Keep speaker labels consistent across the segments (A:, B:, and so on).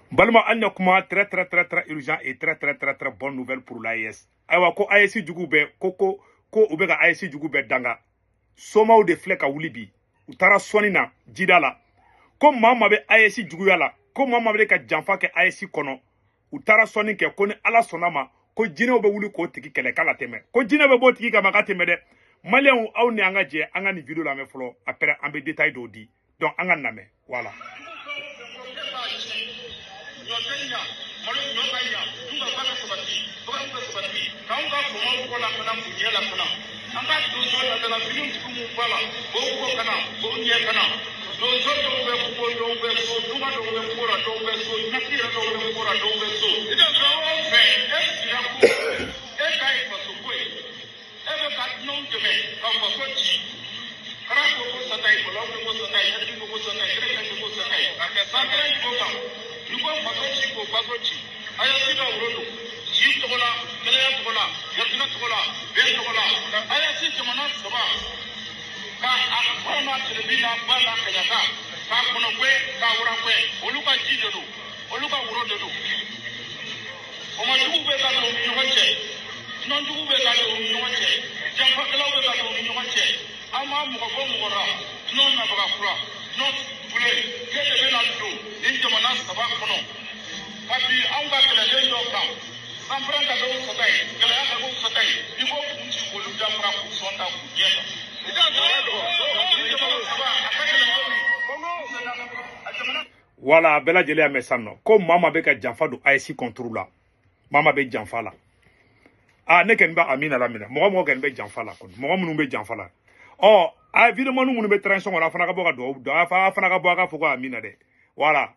A: Balima an ɲa kuma très très très très urgent et très très très très bonne nouvelle pour l'AES. Ayiwa ko AES jugu bɛ ko ko ko u bɛ ka AES jugu bɛɛ danga. Somaw de filɛ ka wuli bi. U taara sɔnni na jida la. Ko maa maa bɛ AES juguya la, ko maa maa bɛ ka janfa kɛ AES kɔnɔ. U taara sɔnni kɛ ko ni Ala sɔnna ma ko jinɛw bɛ wuli k'o tigi kɛlɛ k'a la tɛmɛ. Ko jinɛ bɛ b'o tigi kama k'a tɛmɛ dɛ. Maliyɛnw aw ni an ka jɛ an ka nin vidéo lamɛn fɔlɔ après an bɛ détail dɔw di. Donc an ka lamɛn. Voilà.
B: Ɲɔ tɛ ɲa, malo ɲɔ ka ɲa, dun ka ba ka sabati, baganw ka sabati, k'anw ka faamaw kɔ lakana, k'u ɲɛ lakana. An ka donso ladala finitigiw mun b'a la, k'o kɔ kana, k'o ɲɛ kana. Donso dɔw bɛ kungo, dɔw bɛ so, duba dɔw bɛ kungo la, dɔw bɛ so, ɲakiri yɛrɛ dɔw bɛ kungo la, dɔw bɛ so. I bɛ fɛn o fɛn, e sigira ko, e ka ye faso ko ye, e bɛ ka dunanw dɛmɛ ka faso ci. Kara ko ko sata ye, bɔlɔw ko ko sata ye, ɲakiri ko ko sata ye, kɛrɛfɛ ko ko sata ye. Ka kɛ sanfɛla ko kan. Ni ko faso ci k'o faso ci. A ye si ka woro don. Si tɔgɔ la, kɛnɛya tɔgɔ la, yatimɛ tɔgɔ la, bɛn tɔgɔ la. A ye si jamana saba ka a kɔrɔ n'a tilebin n'a ba n'a kɛɲɛka k'a kɔnɔgɛn k'a warankɛ olu ka ji de don, olu ka woro de don. O ma jugu bɛ ka don u ni ɲɔgɔn cɛ, dunanjugu bɛ ka don u ni ɲɔgɔn cɛ, janfakɛlaw bɛ ka don u ni ɲɔgɔn cɛ. An b'a mɔgɔ bɔ mɔgɔ la, dunan nabaga kura, dunan fule, k'e de bɛna don nin jamana saba kɔnɔ. Ka bi anw ka kɛlɛden dɔ kan, sanpɛrɛn ka kɛ u sata ye, gɛlɛya ka kɛ u sata ye, i b'o kun ci k'olu dafara k'u sɔn ta k'u jɛ ta. Nin jamana saba a ka gɛlɛn komi a jamana.
A: Voilà, bɛɛ lajɛlen y'a mɛn sisan nɔ ko maa maa bɛ ka janfa don AES contre la, maa maa bɛ janfa la. Ah, ne kɔni bɛ Amina la minɛ, mɔgɔ mɔgɔ kɔni bɛ janfa la kɔni, mɔgɔ minnu bɛ janfa la. Ɔ, a vidéoman minnu bɛ transition kɔnɔ, a fana ka bɔ ka dugawu don, a fana ka bɔ a ka fɔ ko Amina dɛ. Voilà.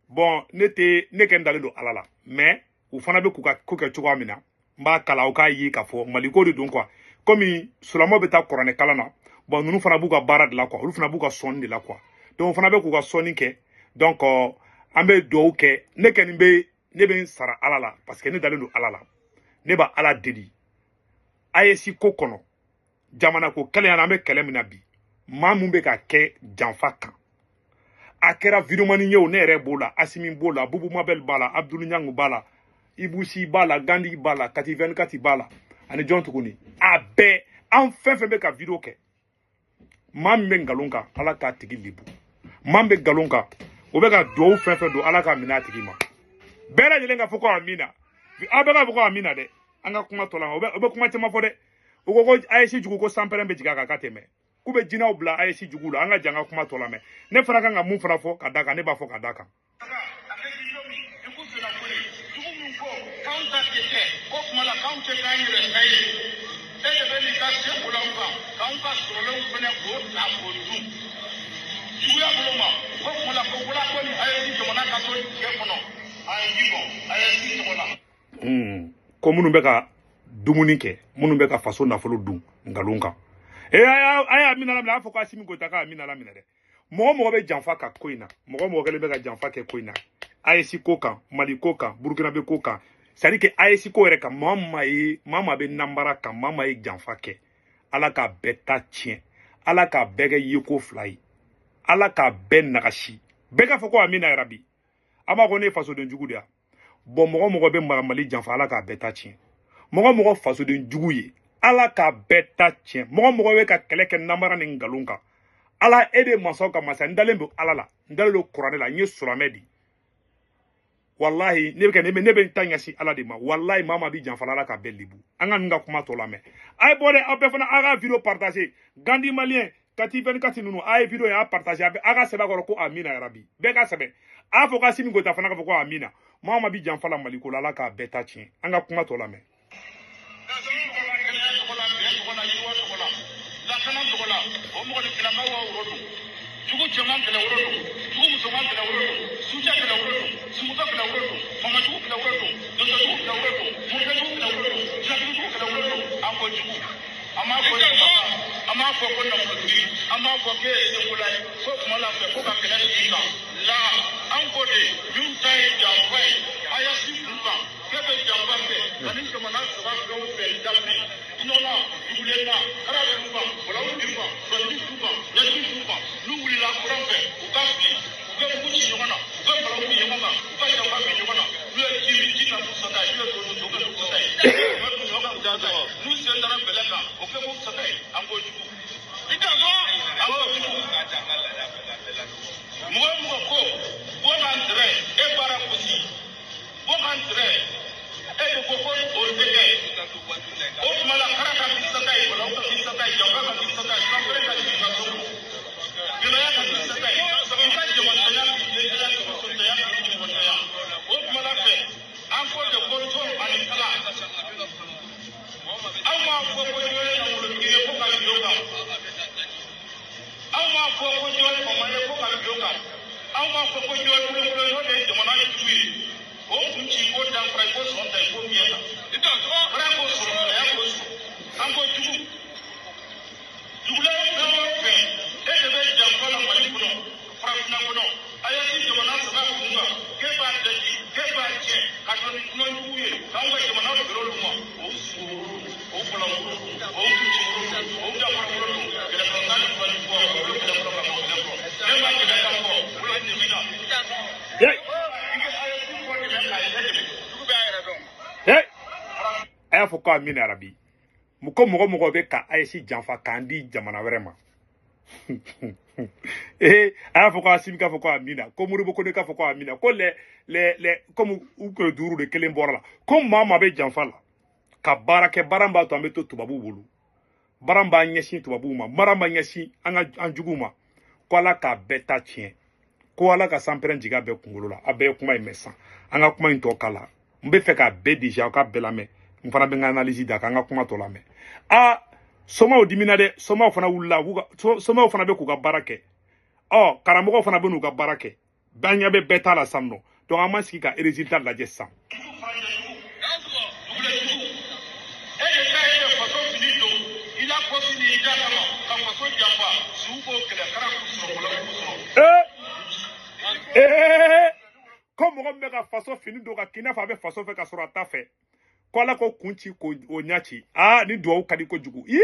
A: Bon, ne tɛ ne kɔni dalen don Ala la, mais u fana bɛ k'u ka ko kɛ cogoya min na, n b'a kalan aw k'a ye k'a fɔ Maliko de don quoi. Komi silamɛw bɛ taa kuranɛ kalan na, bon ninnu fana b'u ka baara de la quoi, olu fana b'u ka sɔnni de la quoi. Donc o fana bɛ k'u ka sɔnni kɛ. Donc an bɛ dugawu kɛ. Ne kɔni bɛ ne bɛ n sara Ala la parce que ne dalen don Ala la. Ne b'a Ala deli. AES ko kɔnɔ, jamana ko kɛlɛ an bɛ kɛlɛ min na bi, maa mun bɛ ka kɛ janfa kan, a kɛra vidéoman ye o, ne yɛrɛ b'o la, Asimi b'o la, Bubu Mabel b'a la, Abdul Ɲangu b'a la, Ibusi b'a la, Gandhi b'a la, Kati 24 b'a la, ani jɔn tuguni, a bɛɛ an fɛn fɛn bɛ ka vidéo kɛ, maa min bɛ nkalon kan, Ala k'a tigi lebu. Maa min bɛ nkalon kan, o bɛ ka duwawu fɛn fɛn don, Ala k'a minɛ a tigi ma. Bɛɛ lajɛlen ka fɔ ko amina, aw bɛɛ k'a fɔ ko amina dɛ. An ka kuma tɔ la, o bɛ kuma caman fɔ dɛ. U ko ko AES jugu ko sanpɛrɛn bɛ jigin a kan k'a tɛmɛ, k'u bɛ jinɛw bila AES jugu la. An ka jan ka kuma tɔ lamɛn. Ne fana kan ka mun fana fɔ ka da kan, ne b'a fɔ ka da kan.
B: A kɛ jugu min, i k'u senna ko ye jugu min ko k'anw ta tɛ kɛ ko kuma la k'anw tɛ k'an yɛrɛ ta ye, e de bɛ n'i ka se ko la anw kan, k'anw ka sɔrɔlenw fɛnɛ k'o ta k'o dun juguya bolo ma, ko kuma la ko wala ko ni AES jamana ka to dingɛ kɔnɔ, a ye ji bɔn AES tɔgɔ la.
A: Ko minnu bɛ ka dumuni kɛ, minnu bɛ ka faso nafolo dun nkalon kan, ee a y'a minɛ la minɛ, a fɔ ko Asimi Goyita k'a minɛ la minɛ dɛ. Mɔgɔ mɔgɔ bɛ janfa ka ko in na, mɔgɔ mɔgɔ kɛlen bɛ ka janfa kɛ ko in na, AES ko kan, Mali ko kan, Burukina ko kan, c'est à dire que AES ko yɛrɛ kan, maa maa ye, maa maa bɛ nanbara kan, maa maa ye janfa kɛ, Ala k'a bɛɛ ta tiɲɛ, Ala k'a bɛɛ kɛ yeko fila ye, Ala k'a bɛɛ nagasi. Bɛɛ k'a fɔ ko amina yarabi. An b'a fɔ ne ye fasoden jugu de ye. Bon, mɔgɔ mɔgɔ bɛ Mali janfa, Ala k'a bɛɛ ta tiɲɛ. Mɔgɔ mɔgɔ fasoden jugu ye, Ala k'a bɛɛ ta tiɲɛ. Mɔgɔ mɔgɔ bɛ ka kɛlɛ kɛ namara ni nkalon kan, Ala e de masaw ka masa. N dalen don Ala la, n dalen don kuranɛ la, n ye silamɛ de. Walahi ne bɛ kɛ ne bɛ n ta ɲɛsin Ala de ma. Walahi maa maa bɛ janfa, Ala k'a bɛɛ lebu. An ka ninnu ka kuma tɔ lamɛn. A ye bɔ dɛ, aw bɛɛ fana a ka vidéo partager. Gandhi malien, Kati 24 ninnu, a ye vidéo in a partager, a bɛ a ka sɛbɛn kɔrɔ ko amina yarabi. Bɛɛ ka sɛbɛn. A fɔ ko Asimi Goyita fana ka fɔ ko amina. Maa maa bɛ janfa la Mali ko la, Ala k'a bɛɛ ta tiɲɛ. An ka kuma tɔ lamɛn.
B: Tɔgɔ la, kɛnɛya tɔgɔ la, bɛn tɔgɔ la, yiriwa tɔgɔ la, lakana tɔgɔ la, o mɔgɔninfinnakaw ka woro don, jugu cɛman kɛlɛ woro don, jugu musoman kɛlɛ woro don, sujɛ kɛlɛ woro don, sumuso kɛlɛ woro don, famajugu kɛlɛ woro don, donsojugu kɛlɛ woro don, morikɛjugu kɛlɛ woro don, jirajugu kɛlɛ woro don. An ko jugu, an m'a fɔ an m'a fɔ ko nafolotigi, an b'a fɔ k'e ye senkola ye, ko kuma la fɛ ko ka kɛlɛ sigi kan la. An ko de min ta ye janfa ye AES kun kan, k'e bɛ janfa kɛ ani jamana saba fɛn o fɛn daminɛ nɔnɔ dugulen na, kara b'u kan, bɔlɔw b'u kan, sɔrɔtigi b'u kan, ɲɛtigi b'u kan. N'u wulila kuran fɛ, u ka fili, u bɛ mugu ci ɲɔgɔn na, u bɛ balawu ci ɲɔgɔn kan, u ka
A: A y'a fɔ ko amina yarabi. Ko mɔgɔ mɔgɔ bɛ ka AES janfa k'an di jamana wɛrɛ ma. Ee, a y'a fɔ ko Asimi k'a fɔ ko amina, ko Modibo Kone k'a fɔ ko amina, ko les comme u kɛlɛ duuru de kelen bɔra la, ko maa maa bɛ janfa la ka baara kɛ, baara min b'a to an bɛ to tubabuw bolo, baara min b'an ɲɛsin tubabuw ma, baara min b'an ɲɛsin an ka an juguw ma, ko Ala k'a bɛɛ ta tiɲɛ, ko Ala ka sanpɛrɛn jigin a bɛɛ kunkolo la. A bɛɛ ye kuma in mɛn sisan, an ka kuma in tɔ k'a la. N bɛ fɛ k'a bɛɛ déjà aw ka bɛɛ lamɛn, n fana bɛ n ka analyse da k'an ka kuma tɔ lamɛn. Aa, somaw dimina dɛ, somaw fana wulila, somaw fana bɛ k'u ka baara kɛ. Ɔ, karamɔgɔw fana bɛ n'u ka baara kɛ, bɛɛ ɲɛ bɛ bɛɛ ta la sisan nɔ. Donc an ma sigi ka résultat lajɛ sisan.
B: E de ta ye faso fini don i la, kɔsi ni i da kama ka faso janfa, su k'o kɛlɛ kara k'u sɔrɔ, kɔlɔn k'u sɔrɔ.
A: Ee ee, ko mɔgɔ min bɛ ka faso fini don ka k'i n'a fɔ a bɛ faso fɛ ka sɔrɔ a t'a fɛ, ko Ala ko kun ci k'o ɲɛ ci. Aa, ni duwawu ka di kojugu. Ii,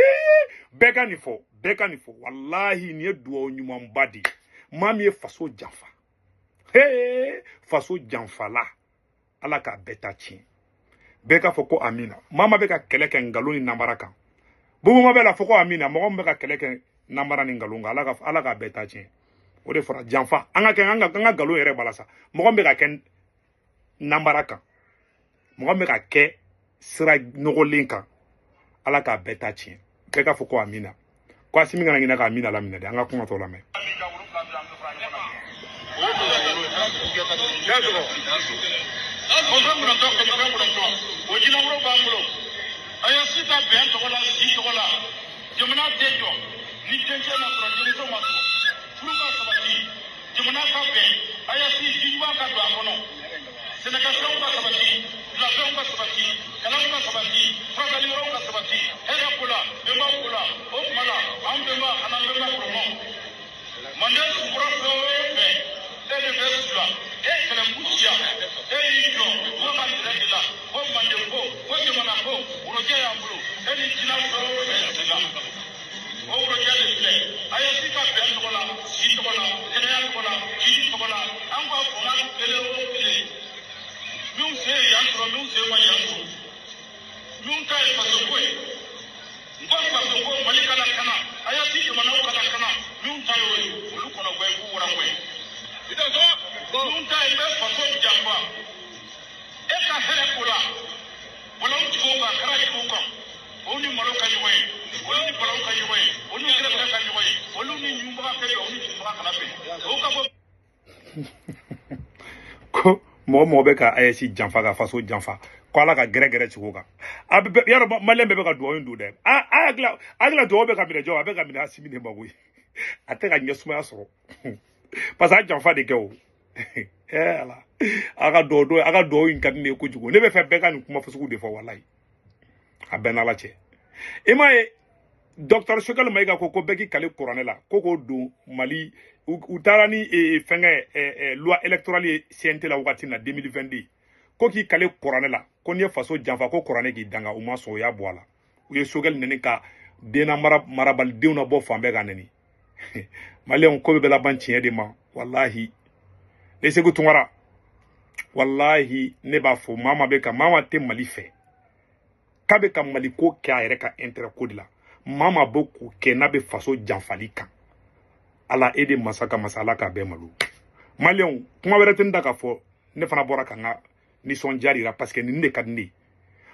A: bɛɛ ka nin fɔ, bɛɛ ka nin fɔ. Walahi, nin ye duwawu ɲumanba de ye. Maa min ye faso janfa, hee, faso janfala, Ala k'a bɛɛ ta tiɲɛ. Bɛɛ k'a fɔ ko amina. Maa maa bɛ ka kɛlɛ kɛ nkalon ni namara kan, boboma bɛ la fɔ ko amina. Mɔgɔ min bɛ ka kɛlɛ kɛ namara ni nkalon kan, Ala k'a bɛɛ ta tiɲɛ. O de fɔra janfa. An ka kɛ an ka nkalon yɛrɛ b'a la sa. Mɔgɔ min bɛ ka kɛ namara kan, mɔgɔ min bɛ ka kɛ sira nɔgɔlen kan, Ala k'a bɛɛ ta tiɲɛ. Bɛɛ k'a fɔ ko amina. Ko Asimi kana ɲinɛ ka amina laminɛ dɛ. An ka kuma tɔ lamɛn.
B: Mɔgɔ kɔnɔntɔn kɛmɛ kɔnɔntɔn, o jinɛworo b'an bolo. A ye si ta bɛn tɔgɔ la, si tɔgɔ la, jamana tɛ jɔ ni dencɛ ma sɔrɔ, denmuso ma sɔrɔ, furu ka sabati, jamana ka bɛn. A ye si ji ɲuman ka don a kɔnɔ, sɛnɛkɛfɛnw ka sabati, labɛnw ka sabati, kalanw ka sabati, furakɛli yɔrɔw ka sabati, hɛrɛ ko la, bɛnbaw ko la. O tuma la, an bɛnba an'an bɛnba kɔrɔmaw, manden sukɔrɔ fɛn o fɛn, e de bɛ su la, e ye kɛlɛmugu ci yan, e y'i jɔ ko ka tɛrɛ de la, ko manden ko, ko jamana ko, worojɛ y'an bolo. E ni jinɛ fɛn o fɛn la, o worojɛ de filɛ. A ye si ka bɛn tɔgɔ la, si tɔgɔ la, kɛnɛya tɔgɔ la, jiji tɔgɔ la, an ka fanga kelen o kelen, minnu sen ye yan sɔrɔ, minnu sen ma yan sɔrɔ, minnu ta ye faso ko ye, n ko faso ko, Mali ka lakana, a ye si jamanaw ka lakana, minnu ta y'o ye, olu kɔnɔ gɛn k'u wara gɛn. Minnu ta ye bɛ faso janfa, e ka hɛrɛ ko la, bɔlɔn tigiw kan, kara tigiw kan, olu ni malo ka ɲɔgɔn ye, olu ni balawu ka ɲɔgɔn ye, olu ni kɛrɛfɛ ka ɲɔgɔn ye, olu ni ɲubaga ka bɛn, olu ni jigibaga kana bɛn, o ka bɔ.
A: Ko mɔgɔ mɔgɔ bɛ ka AES janfa, ka faso janfa, ko Ala ka gɛrɛgɛrɛ ci o kan. A bɛ yarɔ, maliyɛn bɛɛ bɛ ka duwawu in don dɛ. A hakili la duwawu bɛ ka minɛ jɔn? A bɛ ka minɛ Asimi de ma koyi. A tɛ ka ɲɛsumaya sɔrɔ parce que a janfa de kɛ o. Ee Ala, a ka duwawu dɔ, a ka duwawu in ka di ne ye kojugu. Ne bɛ fɛ bɛɛ ka nin kuma fasugu de fɔ. Walayi, a bɛɛ n'Ala cɛ. I m'a ye, docteur Choguel Maïga ko bɛɛ k'i kale kuranɛ la, ko k'o don Mali. U taara ni fɛnkɛ loi électorale ye CNT la wagati min na 2022, ko k'i kale kuranɛ la, ko n'i ye faso janfa, ko kuranɛ k'i danga. U ma sɔn, u y'a bɔ a la. U ye Choguel nɛni ka denna marabalidenw na bɔ fan bɛɛ ka nɛni. Maliyɛnw, ko bɛ laban tiɲɛ de ma. Walahi, ne Segu Tunkara, walahi, ne b'a fɔ, maa maa bɛ ka maa maa tɛ Mali fɛ, k'a bɛ ka Mali ko kɛ a yɛrɛ ka intérêt ko de la, maa maa bɛ k'o kɛ n'a bɛ faso janfali kan, Ala e de masa ka masa, Ala k'a bɛɛ malo. Maliyɛnw, kuma wɛrɛ tɛ n da k'a fɔ. Ne fana bɔra ka n ka nisɔndiya de la parce que nin de ka di ne ye.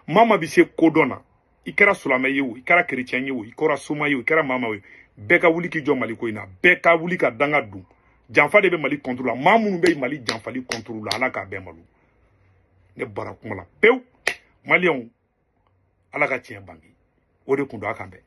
A: Maa maa bɛ se kodɔn na, i kɛra silamɛ ye o, i kɛra kerecɛn ye o, i kɛra soma ye o, i kɛra maa maa ye, bɛɛ ka wuli k'i jɔ Mali ko in na. Bɛɛ ka wuli ka danga dun. Janfa de bɛ Mali contre la. Maa minnu bɛ Mali janfali contre la, Ala k'a bɛɛ malo. Ne bɔra kuma la pewu. Maliyɛnw, Ala ka tiɲɛ bange, o de kun don. A kan bɛn.